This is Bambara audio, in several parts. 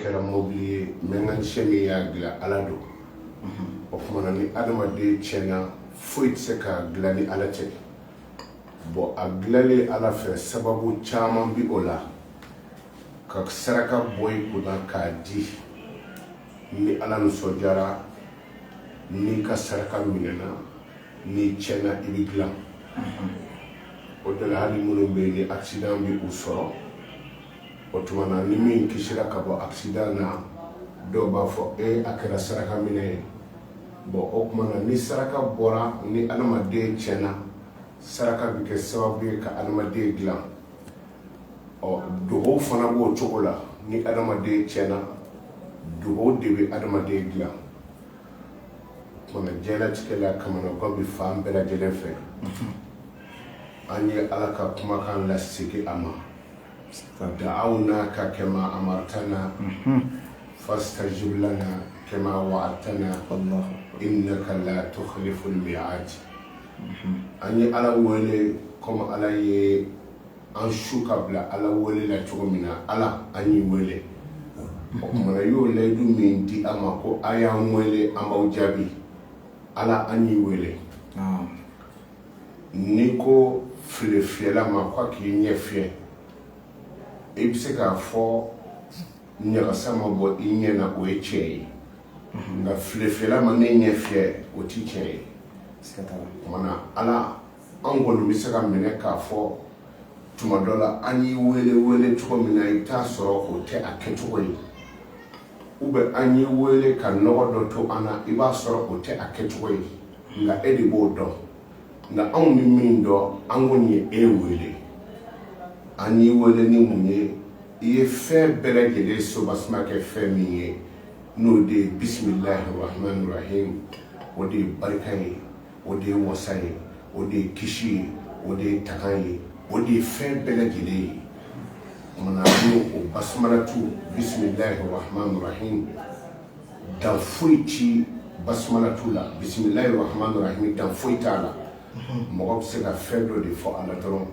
kɛra mobili ye, mécanicien min y'a dilan, Ala don. O tuma na, ni adamaden tiɲɛna, foyi tɛ se k'a dilan ni Ala tɛ. Bon, a dilanlen Ala fɛ, sababu caman bi o la. Ka saraka bɔ i kunna k'a di, ni Ala nisɔndiyara, n'i ka saraka minɛna, n'i tiɲɛna, i bɛ dilan. O de la, hali minnu bɛ yen ni accident bɛ u sɔrɔ, o tuma na, ni min kisira ka bɔ accident na, dɔw b'a fɔ e a kɛra saraka minɛ ye. Bon, o tuma na, ni saraka bɔra, ni adamaden tiɲɛna, saraka bɛ kɛ sababu ye ka adamaden dilan. Ɔ, dugawu fana b'o cogo la. Ni adamaden tiɲɛna, dugawu de bɛ adamaden dilan. O tuma na, diɲɛlatigɛ la, kamanagan bɛ fan bɛɛ lajɛlen fɛ. An ye Ala ka kumakan lasegin a ma: da'awnaka kama amartana fastajib lana kama wa'adtana innaka la tukhlifu al-mi'ad. An ye Ala wele comme Ala ye an su ka bila Ala wele la cogo min na. Ala, an y'i wele. O tuma na, i y'o layidu min di an ma ko a y'an wele, an b'aw jaabi. Ala, an y'i wele. N'i ko file fiyɛla ma ko a k'i ɲɛ fiyɛ, i bɛ se k'a fɔ ɲagasa ma bɔ i ɲɛ na, o ye tiɲɛ ye. Nka file fiyɛla ma ne ɲɛ fiyɛ, o ti tiɲɛ ye. O tuma na, Ala, an kɔni bɛ se ka minɛ k'a fɔ tuma dɔ la, an y'i wele wele cogo min na, i bɛ taa sɔrɔ o tɛ a kɛcogo ye, ou bien an y'i wele ka nɔgɔ dɔ to an na, i b'a sɔrɔ o tɛ a kɛcogo ye. Nka e de b'o dɔn. Nka anw bɛ min dɔn, an kɔni ye e wele. An y'i wele ni mun ye? I ye fɛn bɛɛ lajɛlen sobasuma kɛ fɛn min ye, n'o de ye bisimilahi rahmani rahim. O de ye barika ye, o de ye wasa ye, o de ye kisi ye, o de ye tagan ye, o de ye fɛn bɛɛ lajɛlen ye. Kumana, n'o o basumalatu, bisimilahi rahmani rahim, dan foyi ti basumalatu la. Bisimilahi rahmani rahim, dan foyi t'a la. Mɔgɔ bɛ se ka fɛn dɔ de fɔ a la dɔrɔn,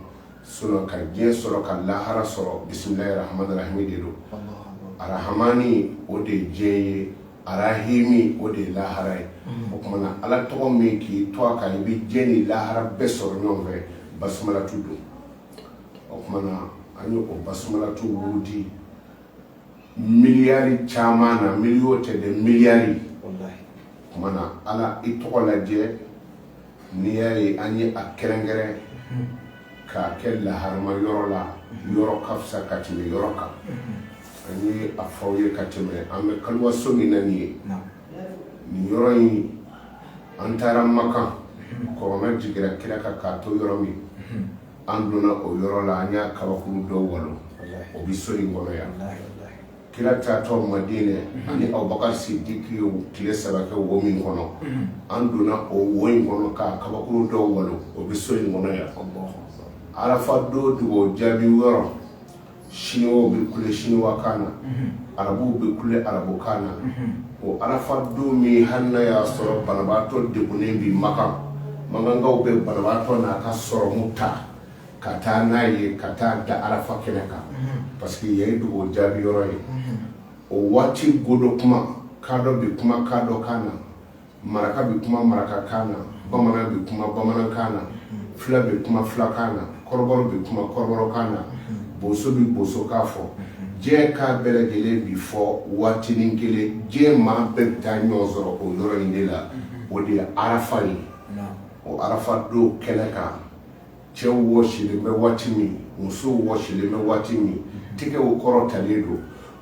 sinon ka diɲɛ sɔrɔ, ka lahara sɔrɔ, bisimilahi rahmani rahim de don. Arahamani, o de ye diɲɛ ye. Arahimi, o de ye lahara ye. O tuma na, Ala tɔgɔ min k'i to a kan, i bɛ diɲɛ ni lahara bɛɛ sɔrɔ ɲɔgɔn fɛ, basumalatu don. O tuma na, an ye o basumalatu wurudi miliyari caman na, miliyɔn tɛ dɛ, miliyari. Tuma na, Ala, i tɔgɔ lajɛ. N'i y'a ye an ye a kɛrɛnkɛrɛn k'a kɛ laharama yɔrɔ la, yɔrɔ ka fisa ka tɛmɛ yɔrɔ kan. An ye a fɔ aw ye ka tɛmɛ, an bɛ kaliwaso min na nin ye, nin yɔrɔ in, an taara Makan, kɔrɔnɛ jigira kira kan k'a to yɔrɔ min, an donna o yɔrɔ la, an y'a kabakuru dɔw walo, o bɛ so in kɔnɔ yan. Kira taatɔ Madinɛ ani Abubakar Sidiki ye tile 3 kɛ wo min kɔnɔ, an donna o wo in kɔnɔ k'a kabakuru dɔw walo, o bɛ so in kɔnɔ yan. Arafa don dugawu jaabi yɔrɔ, siniwaw bɛ kule siniwakan na, arabuw bɛ kule arabukan na. O Arafa don min, hali n'a y'a sɔrɔ banabaatɔ degunnen bi Makan, Makankaw bɛ banabaatɔ n'a ka sɔrɔmu ta ka taa n'a ye, ka taa da Arafa kɛnɛ kan, parce que yen ye dugawu jaabi yɔrɔ ye. O waati godo kuma, kadɔ bɛ kuma kadɔ kan na, maraka bɛ kuma marakakan na, bamanan bɛ kuma bamanankan na, fila bɛ kuma filakan na, kɔrɔbɔrɔ bɛ kuma kɔrɔbɔrɔkan na, boso bɛ bosokan fɔ. Diɲɛ kan bɛɛ lajɛlen bi fɔ waatinin kelen. Diɲɛ maa bɛɛ bɛ taa ɲɔgɔn sɔrɔ o yɔrɔ in de la, o de ye Arafa ye. O Arafa don kɛnɛ kan, cɛw wɔsilen bɛ waati min, musow wɔsilen bɛ waati min, tɛgɛw kɔrɔtalen don,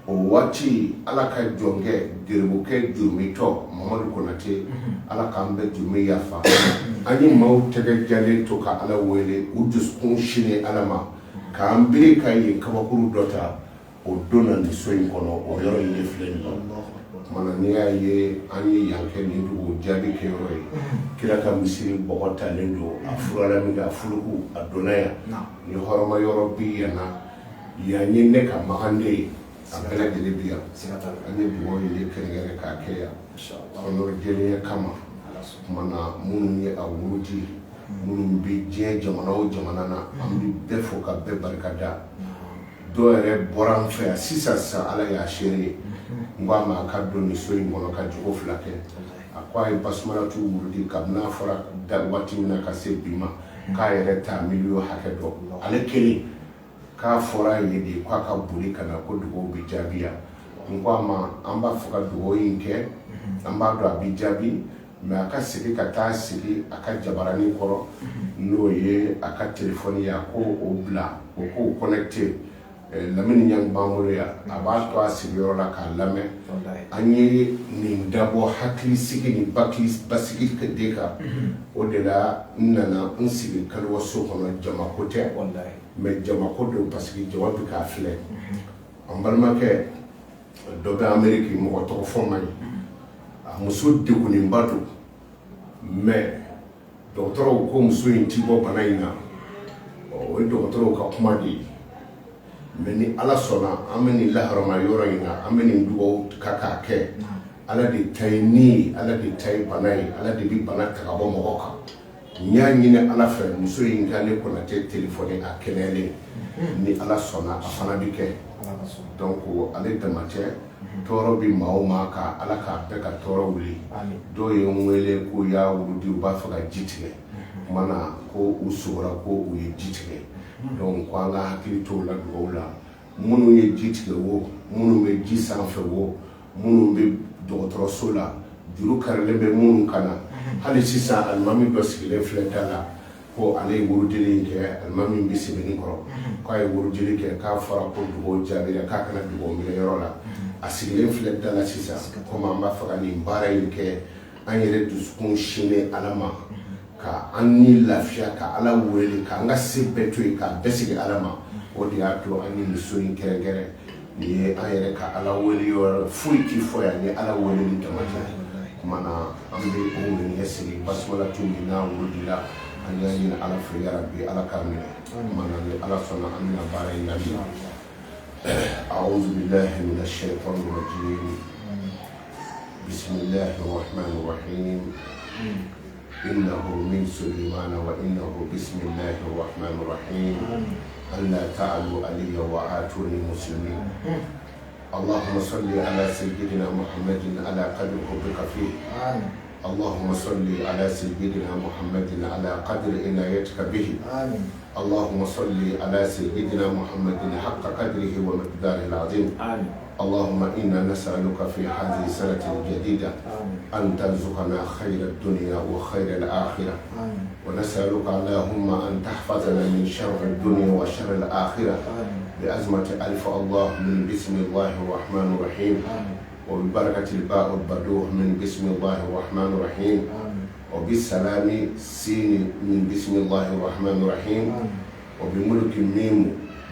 o waati, Ala ka jɔnkɛ, geribukɛ jurumitɔ Mamadu Konate, Ala k'an bɛɛ jurumi yafa, an ye maaw tɛgɛ jalen to ka Ala wele, u dusukun sini Ala ma, k'an biri ka yen kabakuru dɔ ta, o donna nin so in kɔnɔ, o yɔrɔ in de filɛ nin ye. Tuma na, n'i y'a ye an ye yan kɛ nin dugu jaabi kɛ yɔrɔ ye, kira ka misiri bɔgɔ talen don, a furala min kɛ, a fuluku, a donna yan. Ni hɔrɔma yɔrɔ bi yan na, yan ye ne ka makande ye, a bɛɛ lajɛlen bi yan. An ye dugawu in de kɛrɛnkɛrɛn k'a kɛ yan kɔnɔ jɛlenya kama. Tuma na, minnu ye a wurudi, minnu bɛ diɲɛ jamana o jamana na, an bɛ bɛɛ fo ka bɛɛ barika da. Dɔw yɛrɛ bɔra an fɛ yan sisan sisan, Ala y'a seere ye. N ko a ma a ka don nin so in kɔnɔ ka jogo fila kɛ. A ko a ye basumalatu wurudi kabini a fɔra waati min na ka se bi ma, k'a yɛrɛ t'a miliyo hakɛ dɔn. Ale kelen k'a fɔra a ye de k'a ka boli ka na ko dugawu bɛ jaabi yan. N ko a ma an b'a fɛ ka dugawu in kɛ, an b'a dɔn a bɛ jaabi, mais a ka segin ka taa sigi a ka jabaranin kɔrɔ, n'o ye a ka telefɔni ye, a ko o bila, o k'o connecté. Lamini Ɲangi b'an bolo yan, a b'a to a sigiyɔrɔ la k'a lamɛn. An ye nin dabɔ hakilisigi ni basigi de kan. O de la n nana n sigi kaliwaso kɔnɔ. Jamako tɛ, mais jamako don, parce que jama bɛ k'a filɛ. An balimakɛ dɔ bɛ Ameriki, mɔgɔ tɔgɔ fɔ man ɲi, a muso degunnenba don, mais dɔgɔtɔrɔw ko muso in ti bɔ bana in na. O ye dɔgɔtɔrɔw ka kuma de ye, mais ni Ala sɔnna, an bɛ nin laharama yɔrɔ in na, an bɛ nin dugawu ka k'a kɛ. Ala de ta ye ni ye, Ala de ta ye bana ye, Ala de bɛ bana ta ka bɔ mɔgɔ kan. N y'a ɲini Ala fɛ, muso in ka ne Konatɛ telefɔni, a kɛnɛyalen, ni Ala sɔnna, a fana bɛ kɛ. Donc ale dama tɛ, tɔɔrɔ bɛ maa o maa kan, Ala k'a bɛɛ ka tɔɔrɔ wuli. Dɔw ye n wele k'u y'a wurudi, u b'a fɛ ka ji tigɛ tuma na, ko u sogora ko u ye ji tigɛ. Donc ko an ka hakili t'o la dugawu la. Minnu ye ji tigɛ wo, minnu bɛ ji sanfɛ wo, minnu bɛ dɔgɔtɔrɔso la, juru karilen bɛ minnu kan na hali sisan, alimami dɔ sigilen filɛ da la ko ale ye wurudili in kɛ. Alimami bɛ sɛbɛnni kɔrɔ k'a ye wurudili kɛ, k'a fɔra ko dugawu jaabira, k'a kana dugawu minɛ yɔrɔ la. A sigilen filɛ da la sisan. Komi an b'a fɛ ka nin baara in kɛ, an yɛrɛ dusukun sinnen Ala ma, ka an ni lafiya, ka Ala wele, k'an ka se bɛɛ to yen, k'a bɛɛ sigi Ala ma, o de y'a to an ye nin so in kɛrɛnkɛrɛn. Nin ye an yɛrɛ ka Ala wele yɔrɔ, foyi ti fɔ yan ni Ala weleli dama tɛ. Kuma na, an bɛ o ŋaniya sigi basumalatu min n'a wurudila, an y'a ɲini Ala fɛ, yarabi Ala k'a minɛ. Kuma na, ni Ala sɔnna, an bɛna baara in daminɛ. أعوذ بالله من الشيطان الرجيم. بسم الله الرحمن الرحيم. إنه من سليمان وإنه بسم الله الرحمن الرحيم. ألا تعلوا علي وآتوني مسلمين. اللهم صل على سيدنا محمد على قدر حبك فيه. اللهم صل على سيدنا محمد على قدر عنايتك به. آمين. اللهم صل على سيدنا محمد حق قدره ومقداره العظيم. آمين. اللهم إنا نسألك في هذه السنة الجديدة آمين. أن ترزقنا خير الدنيا وخير الآخرة. آمين. ونسألك اللهم أن تحفظنا من شر الدنيا وشر الآخرة. آمين. بأزمة ألف الله من بسم الله الرحمن الرحيم. آمين. وببركة الباء البدوح من بسم الله الرحمن الرحيم. آمين. وبالسلام سين من بسم الله الرحمن الرحيم. آمين. وبملك الميم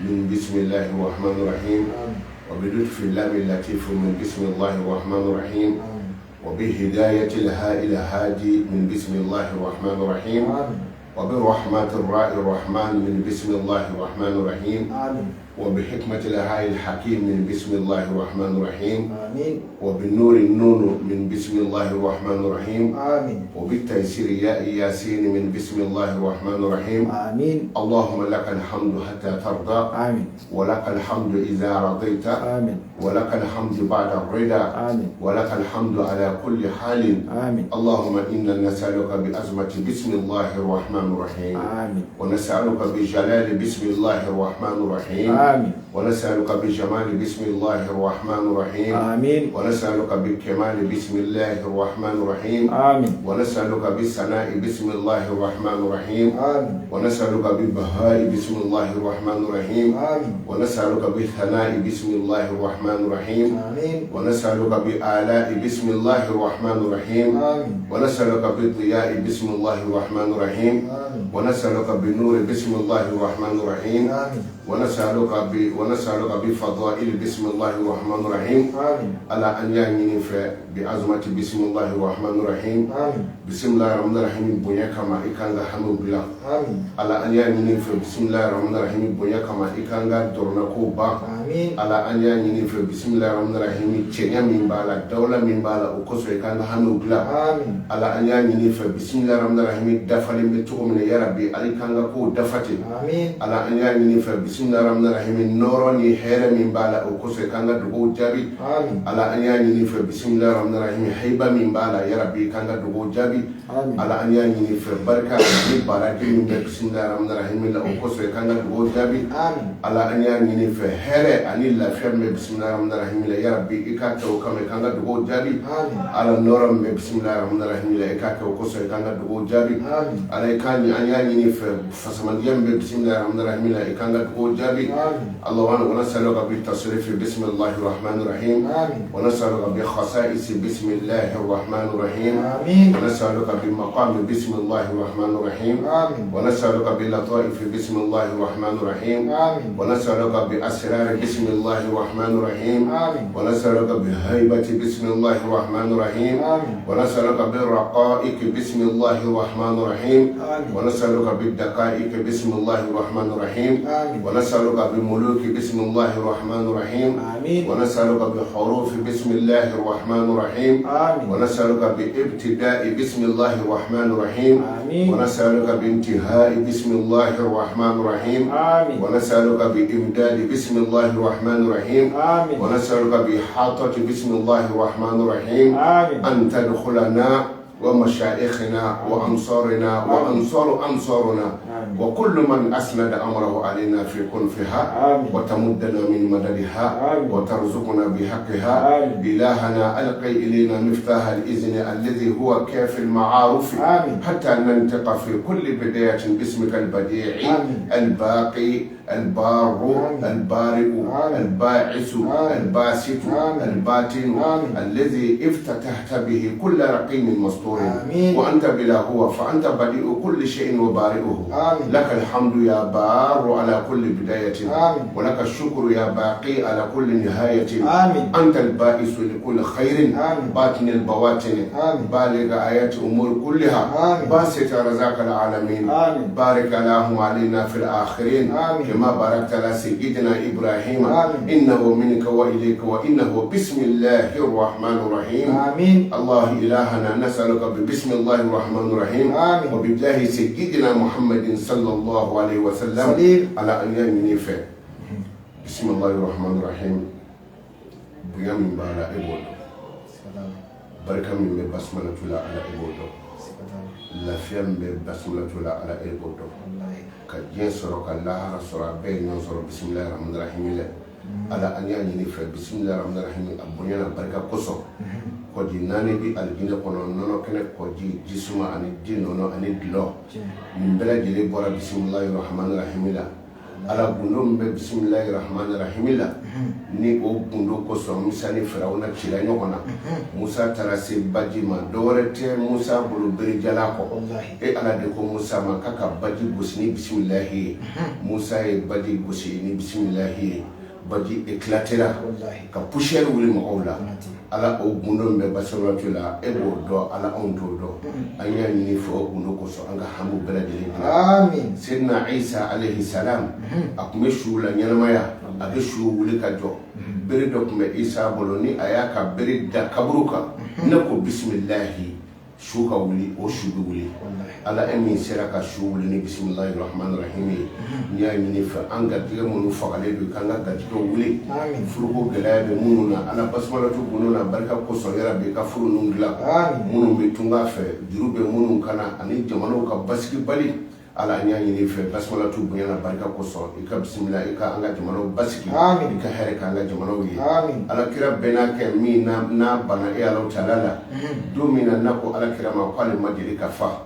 من بسم الله الرحمن الرحيم. آمين. وبلطف اللام اللطيف من بسم الله الرحمن الرحيم. آمين. وبهداية الهاء الهادي من بسم الله الرحمن الرحيم. آمين. وبرحمة الراء الرحمن من بسم الله الرحمن الرحيم. آمين. وبحكمة الهاء الحكيم من بسم الله الرحمن الرحيم. آمين. وبالنور النون من بسم الله الرحمن الرحيم. آمين. وبالتيسير ياء ياسين من بسم الله الرحمن الرحيم. آمين. اللهم لك الحمد حتى ترضى. آمين. ولك الحمد إذا رضيت. آمين. ولك الحمد بعد الرضا. آمين. ولك الحمد على كل حال. آمين. اللهم إنا نسألك بأزمة بسم الله الرحمن الرحيم. آمين. ونسألك بجلال بسم الله الرحمن الرحيم. آمين. ونسألك بجمال بسم الله الرحمن الرحيم. آمين. ونسألك بكمال بسم الله الرحمن الرحيم. آمين. ونسألك بالثناء بسم الله الرحمن الرحيم. آمين. ونسألك بالبهاء بسم الله الرحمن الرحيم. آمين. ونسألك بالثناء بسم الله الرحمن الرحيم. آمين. ونسألك بآلاء بسم الله الرحمن الرحيم. آمين. ونسألك بالضياء بسم الله الرحمن الرحيم. آمين. ونسألك بالنور بسم الله الرحمن الرحيم. آمين. ونسألك بفضائل بسم الله الرحمن الرحيم. آمين. على أن يعني بعظمة بسم الله الرحمن الرحيم. آمين. بسم الله الرحمن الرحيم bonya kama i kan ka hamiw dilan. Amin. Ala, an y'a ɲini fɛ, bisimilahi rahmani rahim bonya kama i kan ka dɔrɔnako ban. Amin. Ala, an y'a ɲini fɛ, bisimilahi rahmani rahim cɛɲa min b'a la, dawula min b'a la, o kosɔn i kan ka hamiw dilan. Amin. Ala, an y'a ɲini fɛ, bisimilahi rahmani rahim dafalen bɛ cogo min na, yarabi, ala i kan ka kow dafa ten. Amin. Ala, an y'a ɲini fɛ, bisimilahi rahmani rahim. rahimi nɔɔrɔ ni hɛrɛ min b'a la, o kosɔn k'an ka dugaw jaabi. Ala, an y'a ɲini fɛ, bisimilahi rahmani rahimi hayiba min b'a la, yarabi, k'an ka dugaw jaabi. Ala, an y'a ɲini fɛ, barika ni baraji min bɛ bisimilahi rahmani rahimi la, o kosɔn k'an ka dugaw jaabi. Ala, an y'a ɲini fɛ, hɛrɛ ani lafiya min bɛ bisimilahi rahmani rahimi la, yarabi, i k'a kɛ o kama, k'an ka dugaw jaabi. Ala, nɔɔrɔ min bɛ bisimilahi rahmani rahimi la, i k'a kɛ o kosɔn, k'an ka dugaw jaabi. Ala, i k'a an y'a ɲini fɛ, fasamandiya min bɛ bisimilahi rahmani rahimi la, i k'an ka dugaw jaabi. Allahumma wa nasaluka bi tasrifi bisimilahi rahmani rahim wa nasaluka bi khasa'isi bisimilahi rahmani rahim wa nasaluka bi maqami bisimilahi rahmani rahim wa nasaluka bi lataifi bisimilahi rahmani rahim wa nasaluka bi asrari bisimilahi rahmani rahim wa nasaluka bi haibati bisimilahi rahmani rahim wa nasaluka bi raqa'iq bisimilahi rahmani rahim wa nasaluka bi daqa'iq bisimilahi rahmani rahim wa nasaluka bi muluki bisimilahi rahmani rahim wa nasaluka bi hurufi bisimilahi rahmani rahim wa nasaluka bi ibtida'i bisimilahi rahmani rahim wa nasaluka bi intihai bisimilahi rahmani rahim wa nasaluka bi imdadi bisimilahi rahmani rahim wa nasaluka bi ihatati bisimilahi rahmani rahim an tadkhulana ومشايخنا وأنصارنا وأنصار أنصارنا وكل من أسند أمره علينا في كنفها وتمدنا من مددها وترزقنا بحقها. إلهنا، ألقي إلينا مفتاح الإذن الذي هو كافي المعارف حتى ننطق في كل بداية باسمك البديع الباقي البار البارئ الباعث الباسط الباطن الذي افتتحت به كل رقيم مسطور، وأنت بلا هو، فأنت بديء كل شيء وبارئه. لك الحمد يا بار على كل بداية، ولك الشكر يا باقي على كل نهاية. أنت البائس لكل خير، باطن البواطن، بالغ آيات أمور كلها، باسط رزاق العالمين. بارك اللهم علينا في الآخرين كما باركت على سيدنا إبراهيم، إنه منك وإليك وإنه بسم الله الرحمن الرحيم. آمين. الله إلهنا، نسألك بسم الله الرحمن الرحيم وبجاه سيدنا محمد صلى الله عليه وسلم على أن يمني بسم الله الرحمن الرحيم bonya min b'a la, e b'o dɔn. Barika min bɛ basmalatu la, Ala, e b'o dɔn. Lafiya min bɛ basmalatu la, Ala, e b'o dɔn. Ka diɲɛ sɔrɔ, ka lahara sɔrɔ, a bɛɛ ye ɲɔgɔn sɔrɔ bisimilahi rahmani rahim la. Ala, an y'a ɲini fɛ, bisimilahi rahmani rahim a bonya na barika kosɔn, kɔji naani bi alijinɛ kɔnɔ: nɔnɔ kɛnɛ kɔji, jisuma ani ji nɔnɔ ani dulɔ. Nin bɛɛ lajɛlen bɔra bisimilahi rahmani rahim la. Ala, gundo min bɛ bisimilahi rahmani rahim la, ni o gundo kosɔn Musa ni Firawuna cila ɲɔgɔn na, Musa taara se baji ma, dɔwɛrɛ tɛ Musa bolo berejalan kɔ. E Ala de ko Musa ma k'a ka baji gosi ni bisimilahi ye. Musa ye baji gosi ni bisimilahi ye, baji éclatera ka poussière wuli mɔgɔw la. Ala, o gundo min bɛ basalatu la, e b'o dɔn. Ala, anw t'o dɔn. An y'a ɲini fɛ, o gundo kosɔn, an ka hamiw bɛɛ lajɛlen dilan. Seydina Isa alayhi salam, a tun bɛ suw la ɲɛnamaya, a bɛ suw wuli ka jɔ. Bere dɔ tun bɛ Isa bolo, ni a y'a ka bere da kaburu kan, ne ko bisimilahi, su ka wuli, o su bɛ wuli. Ala, e min sera ka su wuli ni bisimilahi rahmani rahim ye, n'i y'a ɲini fɛ, an garijɛgɛ minnu fagalen don, k'an ka garijɛgɛw wuli. Furuko gɛlɛya bɛ minnu na, Ala, basumalatu gundo na barika kosɔn, yarabi, ka furu ninnu dilan. Minnu bɛ tunga fɛ, juru bɛ minnu kana, ani jamanaw ka basigibali, Ala, an y'a ɲini fɛ, basumalatu bonya na barika kosɔn, i ka bisimila, i ka an ka jamanaw basigi, i ka hɛrɛ k'an ka jamanaw ye. Ala kira bɛɛ n'a kɛ min n'a banna e Ala taala la, don min na n'a ko Ala kira ma k'ale ma deli ka fa,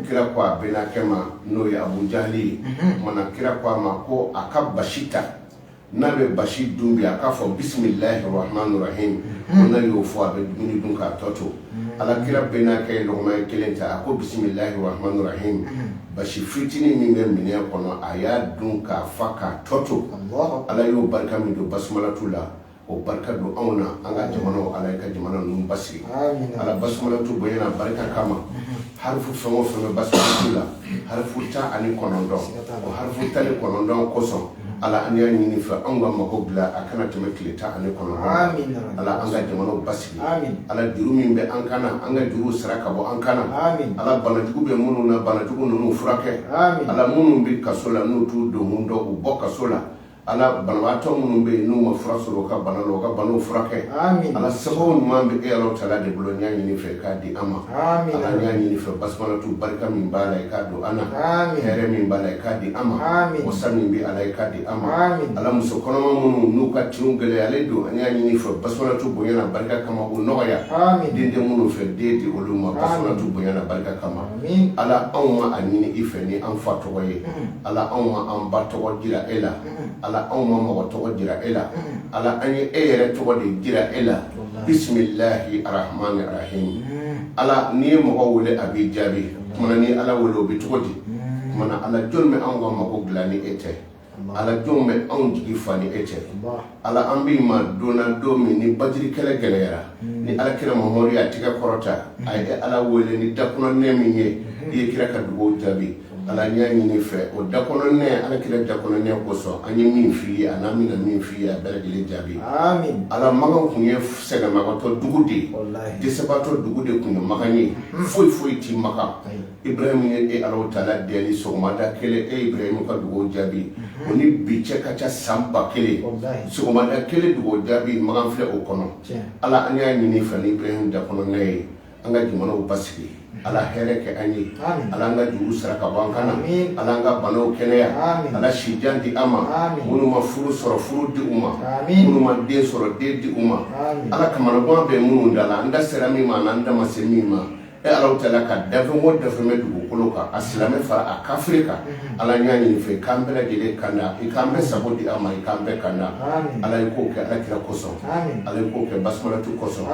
kira ko a bɛɛ kɛ ma, n'o ye Abu Jahali ye. Kumana kira ko a ma ko a ka basi ta, n'a bɛ basi dun bi, a k'a fɔ bisimilahi rahmani rahim, ko n'a y'o fɔ, a bɛ dumuni dun k'a tɔ to. Ala kira bɛɛ n'a kɛ lɔgɔma ye kelen ta, a ko bisimilahi rahmani rahim, basi fitinin min bɛ minɛn kɔnɔ, a y'a dun k'a fa k'a tɔ to. Ala y'o barika min don basumalatu la, o barika don anw na, an ka jamanaw. Ala ye ka jamana ninnu basigi. Ala, basumalatu bonya na barika kama, harifu fɛn o fɛn bɛ basumalatu la, harifu 19, o harifu 19 kosɔn, Ala, an y'a ɲini fɛ, anw ka mako bila a kana tɛmɛ tile 19. Ala, an ka jamanaw basigi. Ala, juru min bɛ an kana, an ka juru sara ka bɔ an kana. Ala, banajugu bɛ minnu na, banajugu ninnu furakɛ. Ala, minnu bɛ kaso la, n'u t'u donkun dɔn, u bɔ kaso la. Ala banabaatɔ minnu bɛ yen n'u ma fura sɔrɔ u ka bana la, u ka banaw furakɛ. Ala, sababu ɲuman bɛ e Alahu taala de bolo, n y'a ɲini fɛ k'a di an ma. Ala, n y'a ɲini fɛ, basimalatu barika min b'a la, i k'a don an na. Hɛrɛ min b'a la, i k'a di an ma. Wasa min bɛ a la, i k'a di an ma. Ala, muso kɔnɔma minnu n'u ka tinw gɛlɛyalen don, an y'a ɲini fɛ, basimalatu bonya n'a barika kama, o nɔgɔya. Den tɛ minnu fɛ, den di olu ma, basimalatu bonya n'a barika kama. Ala, anw ma a ɲini i fɛ ni an fa tɔgɔ ye. Ala, anw ma an ba tɔgɔ jira e la. Ala, anw ma mɔgɔ tɔgɔ jira e la. Ala, an ye e yɛrɛ tɔgɔ de jira e la, bisimilahi arahmani rahim. Ala, n'i ye mɔgɔ wele, a b'i jaabi. Kumana ni Ala wele, o bɛ cogo di? Kumana Ala, jɔn bɛ anw ka mago dilan ni e tɛ? Ala, jɔn bɛ anw jigi fa ni e tɛ? Ala, an b'i ma donna don min ni Badiri kɛlɛ gɛlɛyara, ni Ala kira Mamadu y'a tigɛ kɔrɔta, a ye Ala wele ni dakɔnɔnɛ min ye, i ye kira ka dugawu jaabi. Ala, n y'a ɲini fɛ, o dakɔnɔnɛ, Ala kira dakɔnɔnɛ kosɔn, an ye min f'i ye, a n'an bɛna min f'i ye, a bɛɛ lajɛlen jaabi. Ala, Makan kun ye sɛgɛnbagatɔ dugu de ye, dɛsɛbaatɔ dugu de kun ye Makan ye, foyi foyi ti Makan. Ibrahim ye e Alahu taala deli sɔgɔmada kelen, e Ibrahim ka dugawu jaabi. O ni bi cɛ ka ca san 1000. Sɔgɔmada kelen dugawu jaabi, Makan filɛ o kɔnɔ. Ala, an y'a ɲini fɛ ni Ibrahim dakɔnɔnɛ ye, an ka jamanaw basigi. Ala, hɛrɛ kɛ an ye. Ala, an ka juru sara ka bɔ an kan na. Ala, an ka banaw kɛnɛya. Ala, sijan di an ma. Minnu ma furu sɔrɔ, furu di u ma. Minnu ma den sɔrɔ, den di u ma. Ala, kamanagan bɛ minnu da la, an da sera min ma, an da ma se min ma, e Alahu taala ka danfɛn o danfɛn bɛ dugukolo kan, a silamɛ fara a kafiri kan, Ala, n y'a ɲini fɛ, k'an bɛɛ lajɛlen kanda, i k'an bɛɛ sago di an ma, i k'an bɛɛ kanda. Ala, i k'o kɛ Ala kira kosɔn. Ala, i k'o kɛ basimalatu kosɔn.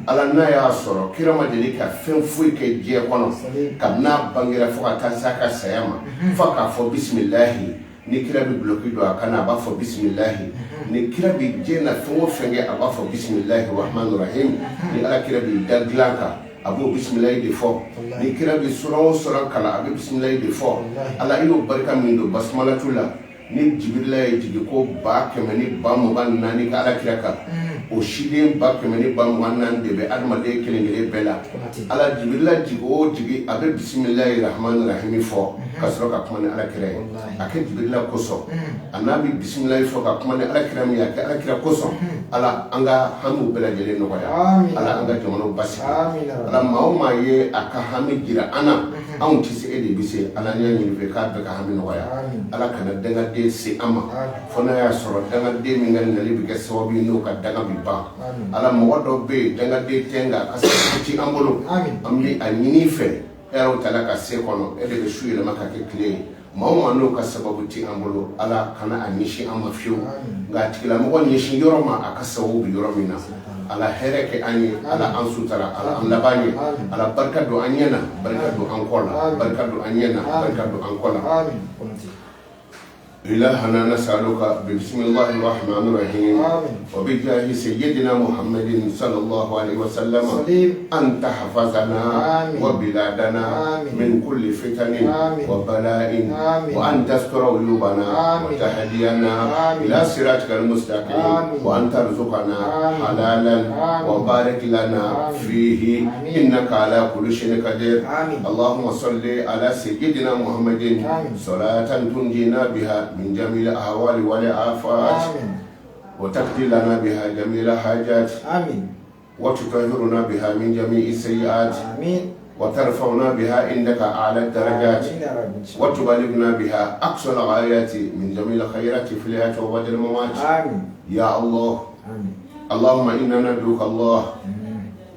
Ala, n'a y'a sɔrɔ kira ma deli ka fɛn foyi kɛ diɲɛ kɔnɔ kabini n'a bangera fo ka taa se a ka saya ma, fo k'a fɔ bisimilahi. Ni kira bɛ duloki don a kan na, a b'a fɔ bisimilahi. Ni kira bɛ diɲɛ na fɛn o fɛn kɛ, a b'a fɔ bisimilahi rahmani rahim. Ni Ala kira b'i da dilan kan, a b'o bisimilahi de fɔ. Ni kira bɛ suran o suran kalan, a bɛ bisimilahi de fɔ. Ala, i y'o barika min don basimalatu la, ni Jibirila ye jigin ko 124000 ka Ala kira kan, o siden 124000 de bɛ adamaden kelen kelen bɛɛ la. Ala, Jibirila jigin o jigin, a bɛ bisimilahi rahmani rahimi fɔ ka sɔrɔ ka kuma ni Ala kira ye. A kɛ Jibirila kosɔn, a n'a bɛ bisimilahi fɔ ka kuma ni Ala kira min ye, a kɛ Ala kira kosɔn. Ala, an ka hamiw bɛɛ lajɛlen nɔgɔya. Ala, an ka jamanaw basigi. Ala, maa o maa ye a ka hami jira an na, anw tɛ se, e de bɛ se. Ala, n y'a ɲini fɛ k'a bɛɛ ka hami nɔgɔya. Ala, kana dangaden se an ma fo n'a y'a sɔrɔ dangaden min ka nali bɛ kɛ sababu ye n'o ka danga bɛ ban. Ala, mɔgɔ dɔ bɛ yen, dangaden tɛ, nka a ka sababu ti an bolo. An bɛ a ɲini i fɛ, e Alahu taala ka se kɔnɔ, e de bɛ su yɛlɛma ka kɛ tile ye. Maa o maa n'o ka sababu ti an bolo, Ala kana a ɲɛsin an ma fiyewu, nka a tigilamɔgɔ ɲɛsin yɔrɔ ma, a ka sababu bɛ yɔrɔ min na. Ala, hɛrɛ kɛ an ye. Ala, an sutara. Ala, an laban ye. Ala, barika don an ɲɛ na, barika don an kɔ la, barika don an ɲɛ na, barika don an kɔ la. إلهنا نسألك بسم الله الرحمن الرحيم وبجاه سيدنا محمد صلى الله عليه وسلم أن تحفظنا وبلادنا من كل فتن وبلاء، وأن تستر عيوبنا وتهدينا إلى صراطك المستقيم، وأن ترزقنا حلالا وبارك لنا فيه، إنك على كل شيء قدير. اللهم صل على سيدنا محمد صلاة تنجينا بها من جميع الأهوال والآفات، وتقضي لنا بها جميع الحاجات، وتطهرنا بها من جميع السيئات، وترفعنا بها عندك أعلى الدرجات، وتبلغنا بها أقصى الغايات من جميع الخيرات في الحياة وبعد الممات. يا الله. اللهم إنا ندعوك الله،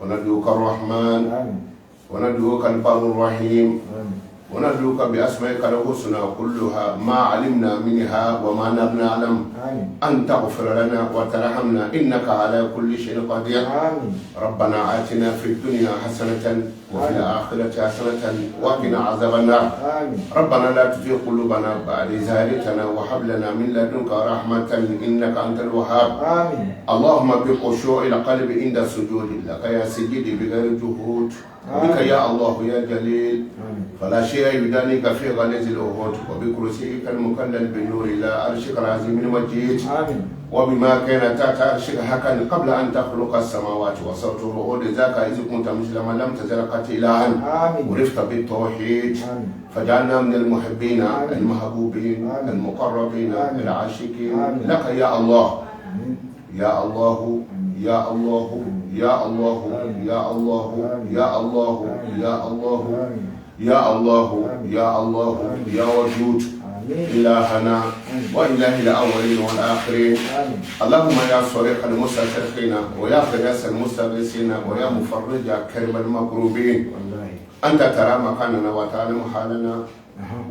وندعوك الرحمن، وندعوك البر الرحيم، وندعوك بأسمائك الحسنى كلها، ما علمنا منها وما لم نعلم، أن تغفر لنا وترحمنا، إنك على كل شيء قدير. ربنا آتنا في الدنيا حسنة وفي الآخرة حسنة وقنا عذاب النار. ربنا لا تزغ قلوبنا بعد إذ هديتنا وهب لنا من لدنك رحمة إنك أنت الوهاب. اللهم بخشوع القلب عند السجود لك يا سيدي بغير جهود بك يا الله يا جليل، فلا شيء شيء يدانيك في غليظ الأهود وبكرسيك المكلل بالنور إلى عرشك العظيم المجيد. آمين. وبما كان تحت عرشك حقا قبل أن تخلق السماوات وصوت الرعود ذاك إذ كنت مثل ما لم تزل قط إلها. آمين. عرفت بالتوحيد. آمين. فجعلنا من المحبين. آمين. المحبوبين. آمين. المقربين. آمين. العاشقين. آمين. لك يا الله. آمين. يا الله يا الله يا الله آمين. يا الله آمين. يا الله آمين. يا الله آمين. يا الله آمين. يا الله آمين. يا وجود آمين. إلهنا آمين. وإله الأولين والآخرين. آمين. اللهم يا صريخ المستشرقين ويا غياث المستغيثين ويا مفرج كرب المكروبين. والله. أنت ترى مكاننا وتعلم حالنا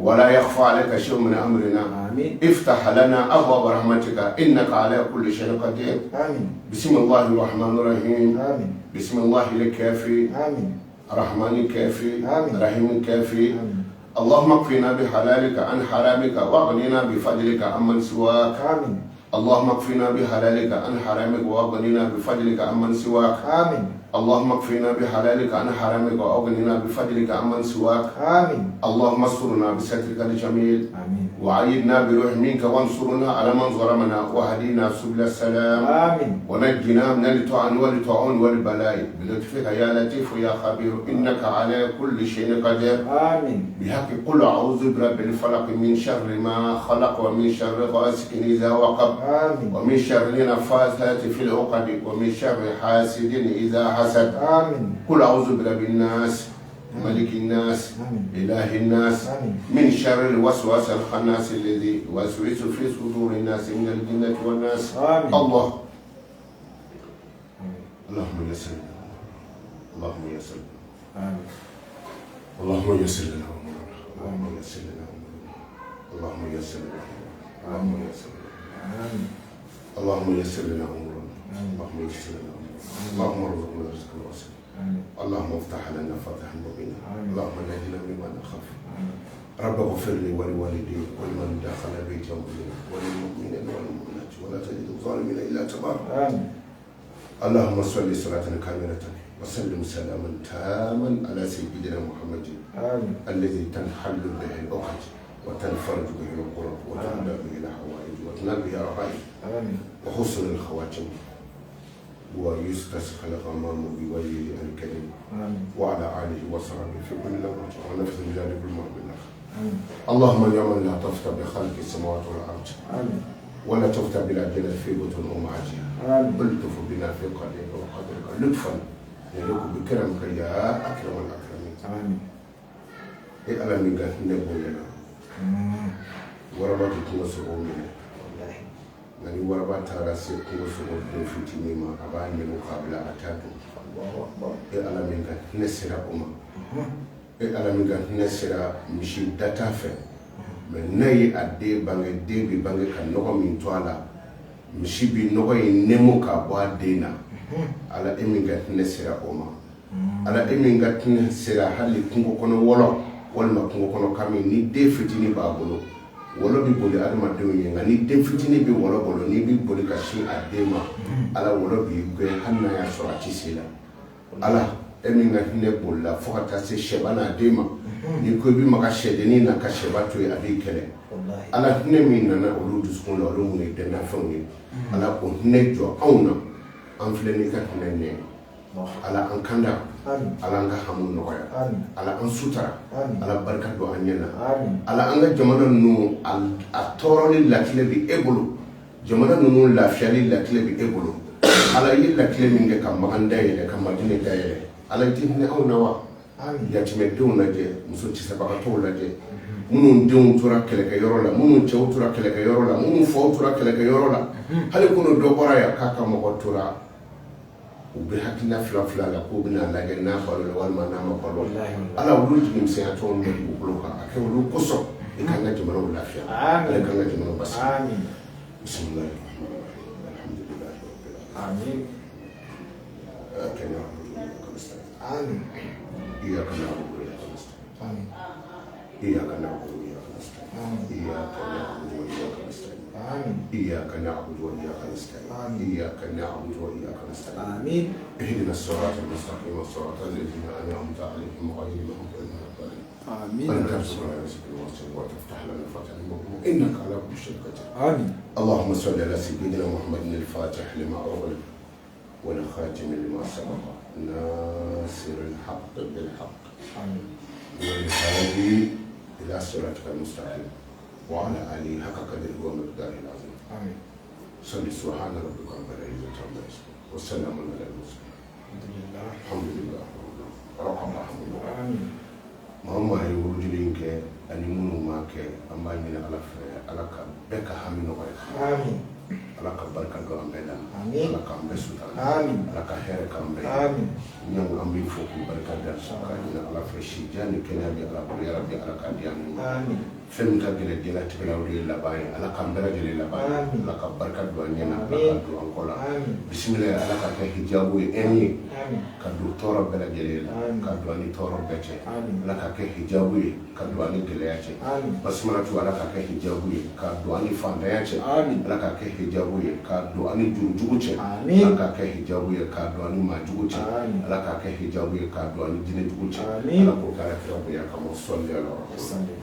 ولا يخفى عليك شيء من أمرنا. آمين. افتح لنا أبواب رحمتك إنك على كل شيء قدير. آمين. بسم الله الرحمن الرحيم. آمين. بسم الله الكافي. آمين. رحمن الكافي. آمين. رحيم الكافي. آمين. اللهم اكفنا بحلالك عن حرامك واغننا بفضلك عمن سواك. آمين. اللهم اكفنا بحلالك عن حرامك واغننا بفضلك عمن سواك. آمين. اللهم اكفنا بحلالك عن حرامك واغننا بفضلك عمن سواك. آمين. اللهم استرنا بسترك الجميل. آمين. وعيدنا بروح منك وانصرنا على من ظلمنا وهدينا سبل السلام. آمين. ونجنا من الطعن والطاعون والبلاء بلطفك يا لطيف يا خبير إنك على كل شيء قدير. آمين. بحق قل أعوذ برب الفلق من شر ما خلق ومن شر غاسق إذا وقب. آمين. ومن شر النفاثات في العقد ومن شر حاسد إذا حسد. آمين. قل أعوذ برب الناس ملك الناس. آمين. إله الناس. آمين. من شر الوسواس الخناس الذي يوسوس في صدور الناس من الجنة والناس. آمين. الله. اللهم يسر لنا، اللهم يسر لنا. آمين. اللهم يسر لنا أمورنا، اللهم يسر لنا أمورنا، اللهم يسر لنا أمورنا، اللهم يسر لنا. آمين. اللهم يسر لنا أمورنا، اللهم يسر لنا أمورنا، اللهم ارزقنا رزقا واسعا. آمين. اللهم افتح لنا فتحا مبينا. آمين. اللهم نجنا مما نخاف. آمين. رب اغفر لي ولوالدي ولمن دخل بيتي مؤمنا وللمؤمنين والمؤمنات ولا تجد الظالمين الا تبارا. آمين. اللهم صل صلاة كاملة وسلم سلاما تاما على سيدنا محمد. آمين. الذي تنحل به العقد وتنفرج به الكرب وتهدى به الحوائج وتنال به الرغائب. آمين. وحسن الخواتم ويستسقى الغمام بوجهه الكريم. آمين. وعلى آله وصحبه في كل لحظة ونفس بذلك كل مرة. آمين. اللهم يا من لا تفتى بخلق السماوات والأرض. آمين. ولا تفتى بالعجلة في بطون أمهاتها. آمين. الطف بنا في قدرك وقدرك لطفا يليق بكرمك يا أكرم الأكرمين. آمين. E Ala min ka hinɛ bonyana, waraba tɛ kungo sogo minɛ. Wallahi. Nka ni waraba taara se kungo sogo den fitinin ma, a b'a nɛmu k'a bila a t'a dun. Allahu akbar. E Ala min ka hinɛ sera o ma, e Ala min ka hinɛ sera misi data fɛ, mɛ n'a ye a den bange, den bɛ bange ka nɔgɔ min to a la, misi bi nɔgɔ in nɛmu k'a bɔ a den na. Ala e min ka hinɛ sera o ma, Ala e min ka hinɛ sera hali kungo kɔnɔ wɔlɔ walima kungo kɔnɔ kami, ni den fitinin b'a bolo, wɔlɔ bɛ boli adamadenw ye, nka ni den fitinin bɛ wɔlɔ bolo, n'i bɛ boli ka sin a den ma, Ala wɔlɔ b'i gɛn hali n'a y'a sɔrɔ a ti se la. Ala e min ka hinɛ bolila fo ka taa se sɛba n'a den ma, n'i ko i bɛ maga sɛdennin na ka sɛba to yen, a b'i kɛlɛ. Wallahi. Ala hinɛ min nana olu dusukun na, olu mun ye dannafɛnw ye, Ala o hinɛ jɔ anw na, an filɛ n'i ka hinɛ nɛ. Ala an kanda. Amin. Ala an ka hamu nɔgɔya. Amin. Ala an sutara. Amin. Ala barika don an ɲɛ na. Amin. Ala an ka jamana ninnu a tɔɔrɔli latigɛ bɛ e bolo, jamana ninnu lafiyali latigɛ bɛ e bolo. Ala i ye latigɛ min kɛ ka Makan dayɛlɛ, ka Madinɛ dayɛlɛ, Ala i tɛ hinɛ anw na wa? Amin. Yatimɛdenw lajɛ, muso cɛsabagatɔw lajɛ, minnu denw tora kɛlɛkɛyɔrɔ la, minnu cɛw tora kɛlɛkɛyɔrɔ la, minnu faw tora kɛlɛkɛyɔrɔ la, hali kunu dɔ bɔra yan k'a ka mɔgɔ tora, u bɛ hakilina fila fila la k'u bɛna lajɛ n'a balo la walima n'a ma balo. Wallahi, wallahi. Ala olu jigimisɛnyatɔw bɛ dugukolo kan, a kɛ olu kosɔn i k'an ka jamanaw lafiya. Amin. Ala k'an ka jamanaw basigi. Amin. Bisimilahi rahmani rahim. Alhamdulilahi rabbil alamin. Amin. Iyyaka na'budu wa iyyaka nasta'in. Amin. Iyyaka na'budu wa iyyaka nasta'in. Amin. Iyyaka na'budu wa iyyaka nasta'in. Amin. Iyyaka na'budu wa iyyaka nasta'in. Amin. إياك نعبد وإياك نستعين آمين. إياك نعبد وإياك نستعين آمين اهدنا الصراط المستقيم صراط الذين أنعمت عليهم غير المغضوب عليهم ولا الضالين آمين أنت ترزقنا رزق الواسع وتفتح لنا فتح المبين إنك على كل شيء قدير آمين اللهم صل على سيدنا محمد الفاتح لما أغلق والخاتم لما سبق ناصر الحق بالحق آمين والهادي إلى صراطك المستقيم وعلى آله حق قدره ومقداره العظيم آمين صل سبحان ربك رب العزة عما يصفون وسلام على المرسلين الحمد لله الحمد لله رب العالمين آمين maa o maa ye wurudili in kɛ ani minnu m'a kɛ an b'a ɲini ala fɛ ala ka bɛɛ ka hami nɔgɔya آمين ala ka barika don an bɛɛ la Amin. ala k'an bɛɛ sutura Amin. ala ka hɛrɛ k'an bɛɛ ye آمين ɲangu an b'i fo k'i barika da k'a ɲini ala fɛ si jan ni kɛnɛya bɛ ala bolo yarabi ala k'a di an ma آمين fɛn min ka gɛlɛn diɲɛlatigɛ la o de ye laban ye ala k'an bɛɛ lajɛlen laban ye Amin. ala ka barika don an ɲɛ na ala ka Amin. don an kɔ la آمين bisimila ala ka kɛ hijabu ye ɛn ye آمين ka don tɔɔrɔ bɛɛ lajɛlen la Amin. ka don an ni tɔɔrɔ bɛɛ cɛ Amin. ala ka kɛ hijabu ye ka don an ni gɛlɛya cɛ Amin. basimalatu ala ka kɛ hijabu ye ka don an ni fantanya cɛ Amin. ala ka kɛ hijabu ye ka don an ni jurujugu cɛ Amin. ala ka kɛ hijabu ye ka don an ni maajugu cɛ Amin. ala ka kɛ hijabu ye ka don an ni jinɛjugu cɛ Amin. ala k'o kɛ ala kira bonya kama sɔli ala صلي.